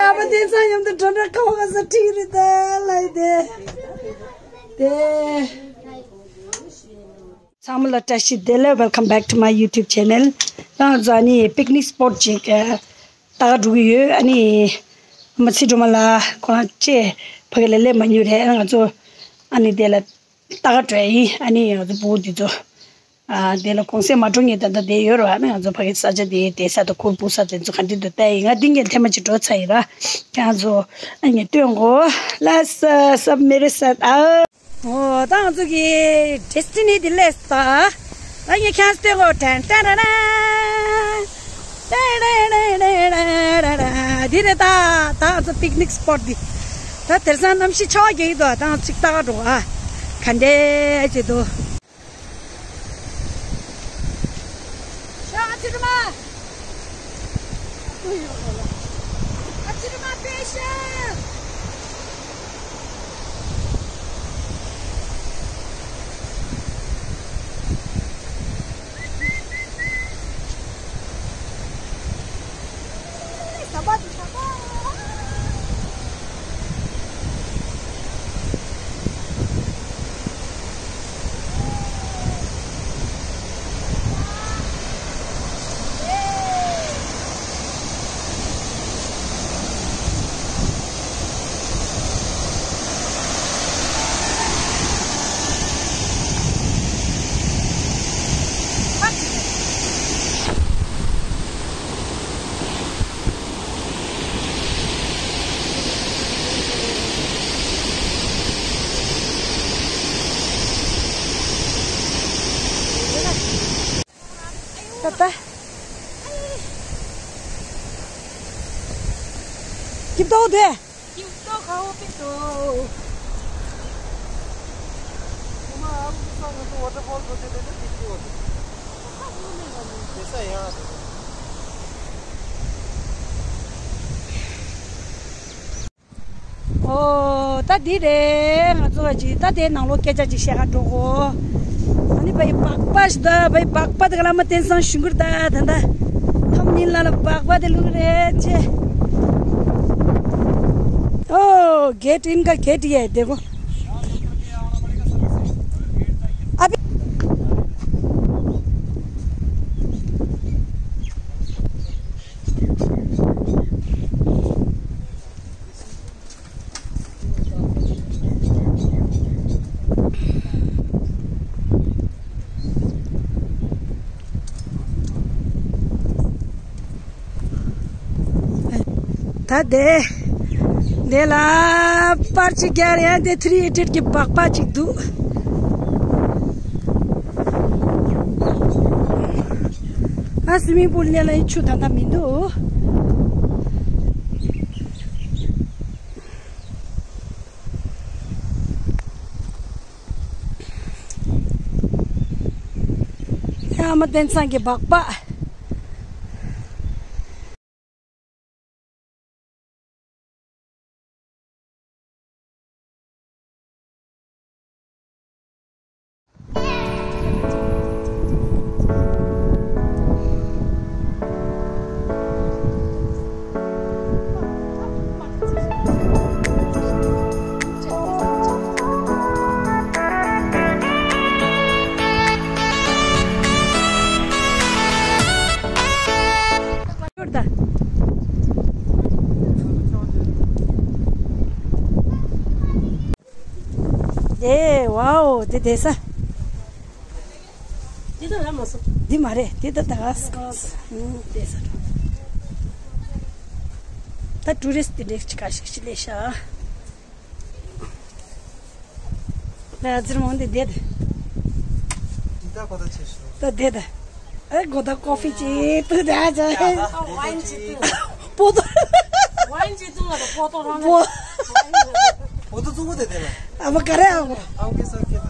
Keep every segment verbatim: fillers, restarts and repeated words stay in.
ཨ་མ་དེ་ཚང་མཉམ་དུ་འགྲོ་འདྲ་ཁ་བ་ཁ་ས་ཁྲིག་རེད་ད་ལ་དེ། དེ། ཚང་མ་ལ་བཀྲ་ཤིས་བདེ་ལེགས། Welcome back to my YouTube channel. ད་ང་ཚོ་ཨ་ནི་picnic spot ཅིག་ལྟ་ག་འགྲོ་གི་ཡོད། ཨ་ནི་མ་ཚི་སྒྲོལ་མ་ལགས་ཁོ་རང་བཅས་ཕ་གི་ལ་སླེབས་མ་མྱོང་རེད། ང་ཚོ་ཨ་ནི་དེ་ལ་ལྟ་ག་འགྲོ་ཡ་ཡིན། ཨ་ནི་ང་ཚོ་བུ་དེ་ཚོ་ཨ་དེ་ལ་གུང་སེང་མ་འགྲོ་ངེས་ད་ལྟ་བསྡད་ཡོད་རེད་བ། ཨ་ནི་ང་ཚོ་ཕ་གི་ས་ཆ་དེ་བསྡད་ས་དང་གུར་སྤུབ་ས་དེ་ཚོ་ག་འདྲ་འདུག་ལྟ་ཡིན། ང་འདི་ངས་ཐེངས་མ་གཅིག་འགྲོ་ཚར་ཡིན་ར། ཁྱེད་ཚོ་ཨ་ནི་སྟོན་གོ། ལ་ས་ས་མེ་རེ་ས་ཨ། ཨོ། ད་ང་ཚོ་གི་ཌེ་སི་ཊི་ནེ་ཊི་དེ་སླེབས་སོང་། ད་ངས་ཁྱེད་ཚོ་སྟོན་གོ། ཏན་ཏན་ར་ར། ཏན་ཏན་ར་ར་ར་ར། འདི་རེད་ད། ད་ང་ཚོ་པིག་ནིག་སི་པོཊ་འདི། ད་དེང་སང་གནམ་གཤིས་ཆར་པ་རྒྱག་གི་འདུག་ད་ང་ཚོ་ཅིག་ལྟ་ག་འགྲོ་ཨ། ག་འདྲས་ཅིག་འདུག་ཤ་ཨ་ཚི་རུ་མ། ཨ་ཚི་རུ་མ་པེ་ཤ། ད་ལྟ། སྐྱིད་ཏོག་དེ། སྐྱིད་ཏོག་ཁ་བོ་པི་ཏོ། ཁོ་མ་ཨ་ལུ་ས་ང་ཚོ་ཝ་ཊར་ཕོལ་འགྲོ་དེ་ལས་ད་དེ་སྐྱིད་པ་འདུག་དེ་ས་ཡག་འདུག་ཨོ། ད་འདི་རེད། ང་ཚོ་བ་ཅིག་ད་དེའི་ནང་ལོགས་སྐད་ཆ་ཅིག་བཤད་ག་འགྲོ་གོ། ཨ་ནི་བའི་སྦག་སྦག་ཞིག་ད་བའི་སྦག་སྦག་དེ་ག་ལ་མ་བསྟན་སང་ཞུ་གུར་ད་ད་ད། ཁམ་ཉིན་ལ་ལ་སྦག་སྦག་དེ་ལུག་རེད་ཅེ། ཨོ། གེ་ཊི་ཨིན་ག་གེ་ཊི་ཡ་དེ་གོ། ཨ་བི། ད་དེ། དེ་ལ་པར་ཅིག་རྒྱག་ཡ་དེ་ཐི་རི་ཨེ་ཊི་ཨེཊ་གི་སྦག་སྦག་ཅིག་འདུག་ཨ་སི་མིང་པུལ་ནས་ལ་ཡི་ཆུ་ད་ལྟ་མི་འདུག་ཨ་མ་བསྟན་སང་གི་སྦག་སྦག་ཨེ། ཝའོ། དེ་བསྡད་ས། འདི་ད་ལ་མ་སོང་། འདི་མ་རེད། འདི་ད་ད་ག་ས་ག་ས། ཨུམ། བསྡད་ས་འགྲོ། ད་ཊུ་རི་སི་ཊི་དེ་འདྲས་ཅིག་ག་ཞིག་ཅིག་སླེབས་ཤག་ལ་ཟིར་མོ་འདི་བསྡད། འདི་ད་གོ་ད་ཆེ་ཤོས། ད་བསྡད་ད། ཨེ་གོ་ད་ཀོ་ཕི་ཅིག་ཏུ་ད་ཅ། ཝའིན་ཅིག་ཏུ། པོ་ཏོ། ཝའིན་ཅིག་ཏུ་ང་ད་པོ་ཏོ་རང་པོ། པོ་ཏོ་ཙུ་གུ་དེ་དེ་ལ། ཨ་མ་ག་རེ་ཨ་མ། ཨ་མ་ཀེ་ས་ཀེ་ད།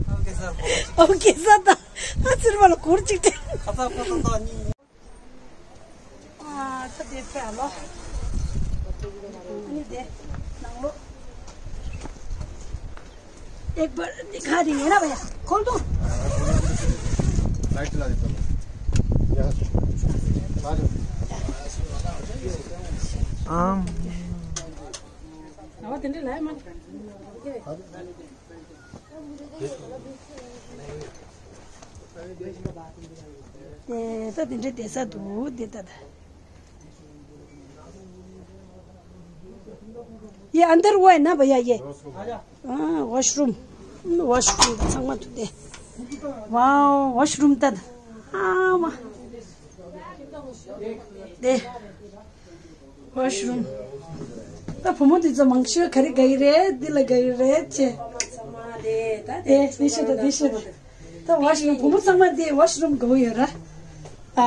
ཨ་མ་ཀེ་ས་པོ་ཏོ། ཨ་མ་ཀེ་ས་ད། ཨ་ཚིར་མ་ལ་གུར་ཅིག་སྟེ། ཁ་ཚ་པོ་ཏོ་ད་ནི། ཨ་ཚ་དེ་ཕེ་ཨ་ལོ། ཨ་ནི་དེ་ནང་ལོ། एक बार दिखा देंगे ना भैया। खोल दो। लाइट ला देता हूँ। यहाँ से। ཨམ། དེ་ད་དེ་འདྲའི་བསྡད་ས་འདུག་དེ་ད་ད། ये अंदर हुआ है ना भैया, ये। हाँ, वॉशरूम। वॉशरूम ཚང་མ་འདུག་དེ། वाओ, वॉशरूम ད་ད། ཨ་མ། དེ། वॉशरूम། ད་བུ་མོ་དེ་ཚོ་མང་ཤོས་ག་རེ་དགའ་གི་རེད། འདི་ལ་དགའ་གི་རེད་ཅེ། དེ་འདི་ཤོད་དང་འདི་ཤོད་དང་། ད་वॉशरूम། བུ་མོ་ཚང་མ་འདི་वॉशरूम དགའ་པོ་ཡོད་ར། ཨ།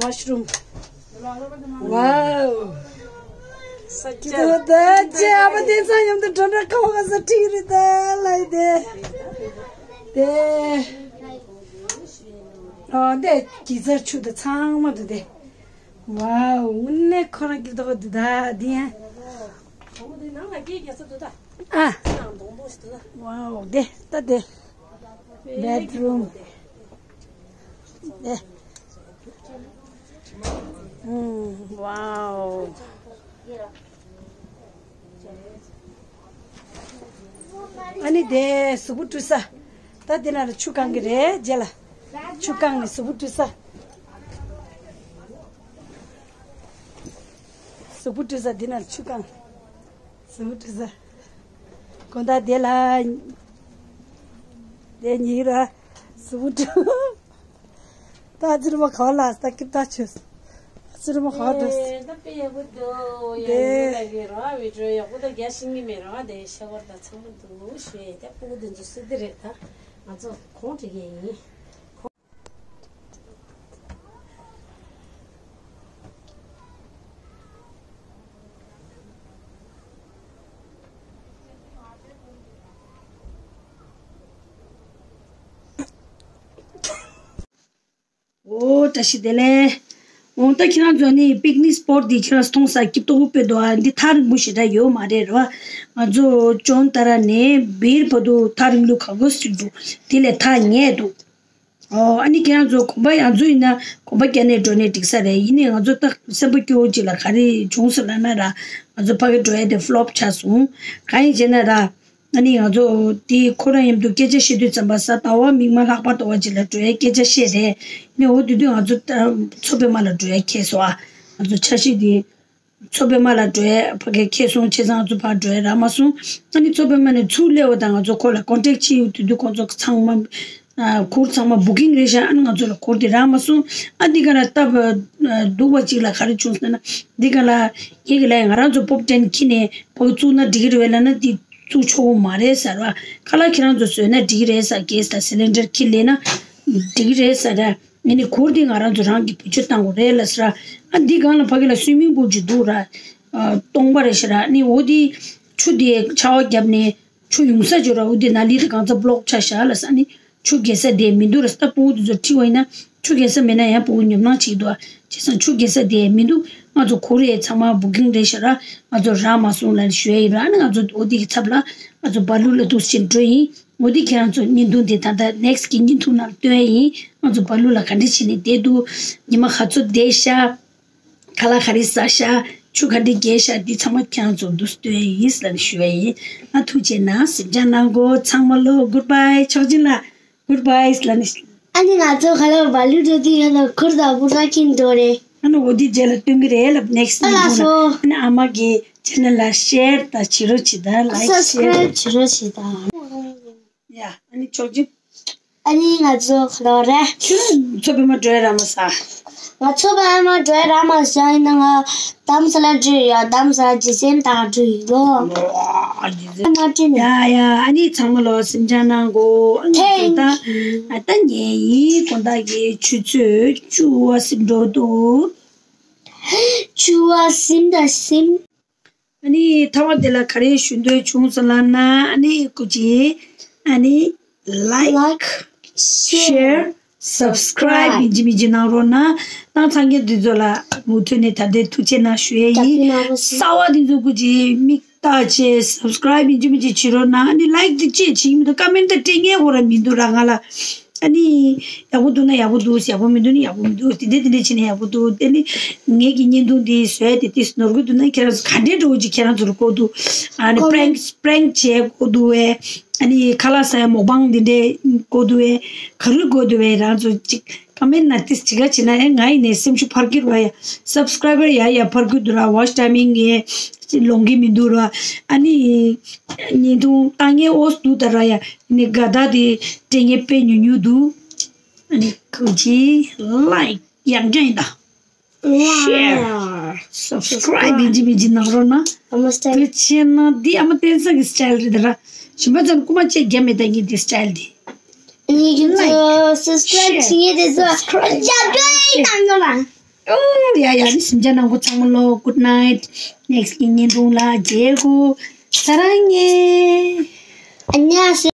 वॉशरूम། वाओ། ཀི་ཏོ་ད་ཅེ། ཨ་མ་དེ་ཚང་མཉམ་དུ་འགྲོ་ན་ཁ་བ་ས་ཁྲིག་རེད་ད་ལ་དེ། དེ། ཨ་དེ་གི་ཟར་ཆུ་དེ་ཚང་མ་འདུག་དེ། वाओ། དངོས་གནས་ཁོ་རང་སྐྱིད་མདོག་འདུག་ད་འདི་ཡང་། ཨ། वाओ། དེ་ད་དེ། बेडरूम། དེ། ཨུམ། वाओ། ཨ་ནི་དེ་གཟུགས་པོ་བཀྲུ་ས། ད་དེ་ན་ལ་ཆུ་བཀང་གི་རེད། རྗེས་ལ་ཆུ་བཀང་ནས་གཟུགས་པོ་བཀྲུ་ས། གཟུགས་པོ་བཀྲུ་ས་དེ་ན་ལ་ཆུ་བཀང་། གཟུགས་པོ་བཀྲུ་ས། དགོང་དག་དེ་ལ་དེ་ཉིན་ར་གཟུགས་པོ་བཀྲུ། ད་ཨ་ཙི་རི་མ་ག་བ་ལ་ད་སྐྱིད་ད་ཆོས། ཨ་ཙི་རི་མ་ག་བ་འགྲོ། ཨེ་ད་དཔེ་ཡག་པོ་འདུག་ཡ། དེ་ཡིན་ད་གི་ར་བི་ཌིའོ་ཡག་པོ་ད་རྒྱ་ཤིང་གི་མེད་ར་དེ་ཤ་བར་ད་ཚང་མ་འདུག་ཞེས་ད་སྤུ་གུ་དེ་ཚོ་སུ་དེ་རེད། ད་ང་ཚོ་ཁོང་དྲི་གི་ཡིན། ཨོ་བཀྲ་ཤིས་བདེ་ལེགས། འོ་ད་ཁྱེད་རང་ཚོ་ནི་པིག་ནིག་སི་པོཊ་འདི་ཁྱེད་རང་ཚོ་མཐོང་ས་སྐྱིད་པོ་དཔེ་འདུག་ཨ། འདི་ཐག་རིང་པོ་ཞེ་དྲག་ཡོད་མ་རེད་ར། ང་ཚོ་ཅོན་ཏ་ར་ནས་བིར་བར་དུ་ཐག་རིང་ལུགས་ག་གོ་ཞིག་འདུག་དེ་ལས་ཐག་ཉེ་འདུག་ཨོ་ཨ་ནི་ཁྱེད་རང་ཚོ་གོམ་པ་ང་ཚོ་ཡིན་ན་གོམ་པ་བརྒྱབ་ནས་འགྲོ་ནས་འགྲིག་ས་རེད། ཡིན་ནའི་ང་ཚོ་ད་སེམས་པ་སྐྱོ་བོ་ཅིག་ལ་ག་རེ་བྱུང་སོང་ལབ་ན་ར། ང་ཚོ་ཕ་གི་འགྲོ་ཡ་དེ་ཕི་ལོབ་ཆགས་སོང་། གང་ཡིན་ཟེར་ན་ར། ཨ་ནི་ང་ཚོ་དེ་ཁོ་རང་མཉམ་དུ་སྐད་ཆ་བཤད་དུས་ཙམ་པ་གཟའ་ཟླ་བ་མིག་དམར་ལྷག་པ་ཟླ་བ་ཅིག་ལ་འགྲོ་ཡའི་སྐད་ཆ་བཤད་རེད། ཨ་ནི་འོ་དེ་དུས་ང་ཚོ་ད་མཚོ་པདྨ་ལ་འགྲོ་ཡ་ཁེལ་སོང་ཨ། ང་ཚོ་འཆར་གཞི་དེ་མཚོ་པདྨ་ལ་འགྲོ་ཡ་ཕ་གི་ཁེལ་སོང་། བྱས་ཙང་ང་ཚོ་ཕར་འགྲོ་ཡ་རག་མ་སོང་། ཨ་ནི་མཚོ་པདྨ་ནས་ཚུར་སླེབས་པ་དང་ང་ཚོ་ཁོ་ལ་ཀོན་ཊེག་བྱས་ཡོད། དེ་དུས་ཁོང་ཚོ་ཚང་མ་ཨ་གུར་ཚང་མ་བུ་ཀིང་རེད་ཤག་ཨ་ནི་ང་ཚོ་ལ་གུར་དེ་རག་མ་སོང་། ཨ་འདི་ག་ལ་སྟབས་སྡུག་པ་ཅིག་ལ་ག་རེ་བྱུང་ཟེར་ན། འདི་ག་ལ་ངེད་ཀྱི་ལ་ང་རང་ཚོ་པོབ་ཊེན་འཁྱེར་ནས་ཕ་གི་བཙུགས་ན་འགྲིག་གི་རེད་པས་ལབ་ན་འདི་བཙུགས་ཆོག་གི་མ་རེད་ཟེར་བ། ཁ་ལག་ཁྱེད་རང་ཚོ་བཟོས་ན་འགྲིག་གི་རེད་ཟེར། གེ་སི་དང་སི་ལིན་ཌར་འཁྱེར་སླེབས་ན་འགྲིག་གི་རེད་ཟེར། ཨ་ནི་གུར་འདི་ང་རང་ཚོ་རང་གིས་བེད་སྤྱོད་གཏང་དགོས་རེད་ལབ་ཟེར། ཨ་འདི་སྒང་ལ་ཕ་གི་ལ་སུའི་མིང་པུལ་ཅིག་འདུག་ར། ཨ་སྟོང་པ་རེད་ཤག་ར། ཨ་ནི་འོ་འདི་ཆུ་འདི་ཆར་པ་བརྒྱབ་ནས་ཆུ་ཡོང་ས་ཅིག་ར། འོ་འདི་ནཱ་ལི་དེ་གང་ཚ་བྷི་ལོག་ཆགས་ཤག་ལབ་ཟེར། ཨ་ནི་ཆུ་རྒལ་ས་དེ་མི་འདུག་ར། ད་སྤུ་གུ་དེ་ཚོ་ཁྲིད་པ་ཡིན་ན་ཆུ་རྒལ་ས་མེད་ན་ཡང་སྤུ་གུ་ཉོབ་སྣང་བྱེད་ཀྱི་འདུག་ཨ། བྱས་ཙང་ཆུ་རྒལ་ས་དེ་མི་འདུག་ང་ཚོ་གུར་ཡས་ཚང་མ་བུ་ཀིང་རེད་ཤག་ར། ང་ཚོ་རག་མ་སོང་ལབ་ཞུ་ཡ་ཡིན་ར། ཨ་ནི་ང་ཚོ་འོ་དེ་གི་ཚབ་ལ་ང་ཚོ་བ་ལུ་ལ་འདུག་སེ་འགྲོ་ཡིན། འོ་དེ་ཁྱེད་རང་ཚོ་བརྙན་ཐུང་དེ་ད་ལྟ་ནེག་སི་གི་བརྙན་ཐུང་ནང་སྟོན་ཡ་ཡིན། ང་ཚོ་བ་ལུ་ལ་ག་འདྲ་བྱས་ནས་བསྡད་འདུག་ཉི་མ་ག་ཚོད་བསྡད་ཤག་ཁ་ལག་ག་རེ་ཟ་ཤག་ཆུ་ག་འདྲ་རྒལ་ཤག་འདི་ཚང་མ་ཁྱེད་རང་ཚོ་འདུག་སྟོན་ཡིན་ལབ་ནས་ཞུ་བ་ཡིན། ཨ་ཐུགས་རྗེ་གནང་། གཟིམ་འཇག་གནང་གོ། ཚང་མ་ལོ་གུཌ་བྷའི། ཆོག་ཅིང་ལ་གུཌ་བྷའི་ལབ་ནས། ཨ་ནི་ང་ཚོ་ཁ་ལག་བ་ལུ་འགྲོ་དུས་ཡང་ན་གུར་དང་པུ་ར་ཁྱིམ་འགྲོ་རེད། ཨ་ནི་འོ་དེ་རྗེས་ལ་སྟོན་གི་རེད་ལབ། ནེག་སི་ཨ་ལ་སོ། ཨ་ནི་ཨ་མ་གི་ཆེ་ནལ་ལ་ཤེར་ད་བྱེད་རོགས་བྱེད་ད། ལའིཀ་ཤེར་སབ་སི་ཀ་རའིབ་བྱེད་རོགས་བྱེད་ད། ཡ་ཨ་ནི་ཆོག་ཅིང་། ཨ་ནི་ང་ཚོ་ཁ་ལོ་རེད། ཁྱོད་མཚོ་པདྨ་འགྲོ་ཡ་རག་མ་སོང་། ང་མཚོ་པདྨ་འགྲོ་ཡ་རག་མ་སོང་། ཡིན་ན་ང་རྡ་རམ་ས་ལ་འགྲོ་ཡ། རྡ་རམ་ས་ལ་རྗེ་བཙུན་དང་འགྲོ་ཡི་ལོ། ཨ་རྗེ་བཙུན་མ་འགྲོ་ནས། ཡ་ཡ་ཨ་ནི་ཚང་མ་ལོ་གཟིམ་འཇག་གནང་གོ། ཨ་ནི་ད་ད་ཉལ་ཡིན། དགོང་དག་གི་ཆུ་ཚོད་བཅུ་བ་ཟིན་འགྲོ་འདུག་བཅུ་བ་ཟིན་ད་ཟིན། ཨ་ནི་ཐ་མ་དེ་ལ་ག་རེ་ཞུ་འདོད་བྱུང་སོང་ལབ་ན། ཨ་ནི་སྐུ་མཁྱེན། ཨ་ནི་ལའིཀ། ཤེར། སབ་སི་ཀ་རའིབ་ཡིན་གཅིག་མིན་གཅིག་གནང་རོགས་གནང་། གནང་ཚར་མཁན་འདི་ཚོ་ལ་མུ་མཐུད་ནས་ད་ལྟའི་ཐུགས་རྗེ་གནང་ཞུ་ཡས་ཡིན། གསར་པ་འདི་ཚོ་སྐུ་མཁྱེན་མིག་ལྟ་བྱས་སབ་སི་ཀ་རའིབ་ཡིན་གཅིག་མིན་གཅིག་བྱེད་རོགས་གནང་། ཨ་ནི་ལའིཀ་འདི་ཅིག་བྱེད་ཀྱི་མི་འདུག་ཀ་མེན་ཊི་ད་སྤྲད་མཁན་ཁོ་རང་མི་འདུག་ར། ང་ལ་ ཨ་ནི་ཡག་པོ་འདུག་ན་ཡག་པོ་འདུག་ཡག་པོ་མི་འདུག་ན་ཡག་པོ་མི་འདུག་དེ་འདྲ་དེ་འདྲ་བྱས་ན་ཡག་པོ་འདུག་ཨ་ནི་ངེད་ཀྱི་བརྙན་ཐུང་འདི་བཟོས་ཏེ་ཏིས་ནོར་གི་འདུག་ན་ཁྱེད་རང་ཚོ་ག་འདྲའི་འགྲོ་གི་ཁྱེད་རང་ཚོར་བཀོད་འདུག་ཨ་ནི་པྲེང་པྲེང་བྱས་བཀོད་འདུག་བས། ཨ་ནི་ཁ་ལག་ཟ་ཡ་མོག་པང་འདི་འདྲའི་བཀོད་འདུག་བས། ག་རུ་བཀོད་འདུག་བས། རང་ཚོ་ཅིག་ཀ་མེན་ན་ཏིས་ཅིག་ག་བྱེད་ན་ཨེ་ང་ཡིན་ནས་སེམས་ཤུགས་འཕར་གྱུར་བ་ཡ། སབ་སི་ཀྲའི་བར་ཡ་ཡ་འཕར་གྱུར་འདུག་ར། ཝ་ཆི་ཊའི་མིང་ཡ་ལོང་གི་མི་འདུག་ར། ཨ་ནི་བརྙན་ཐུང་ལྟ་མཁན་ཨོ་སི་འདུག་ད་ར་ཡ། ནི་དགའ་རྟགས་དེ་སྤྲད་མཁན་དཔེ་ཉུང་ཉུང་འདུག་ཨ་ནི་ཁོ་ཅི་ལའིཀ་ཡང་ཅན་ད། ཤེར། སབ་སི་ཀྲའིབ་མི་འཇི་མི་འཇི་གནང་རོགས་གནང་། ཨ་མ་སི་ཀྲའིབ། དེ་བྱས་ན་འདི་ཨ་མ་བསྟན་སངས་ཀྱི་སི་ཊའིལ་རེད་ད་ར། གཞན་པ་ཚོ་རྐུ་མ་བྱས་རྒྱ་མེད་ད་ངས་འདི་སི་ཊའིལ་འདི། ནི་ཁྱོད་ཚོ་སབ་སི་ཀྲའིབ་བྱེད་མཁན་དེ་ཚོ་རྒྱབ་སྐྱོར་ཡིན་དང་ཡོད་ལ། ཨོ་ཡ་ཡ་ནི་སེམས་ཅན་ནང་ཁོ་ཚང་མ་ལོ། གུཌ་ནའིཊ། ནེག་སི་ཊི་གི་བརྙན་ཐུང་ལ་མཇལ་གོ་ས་རང་ངེ། ཨ་ཉ་སེ།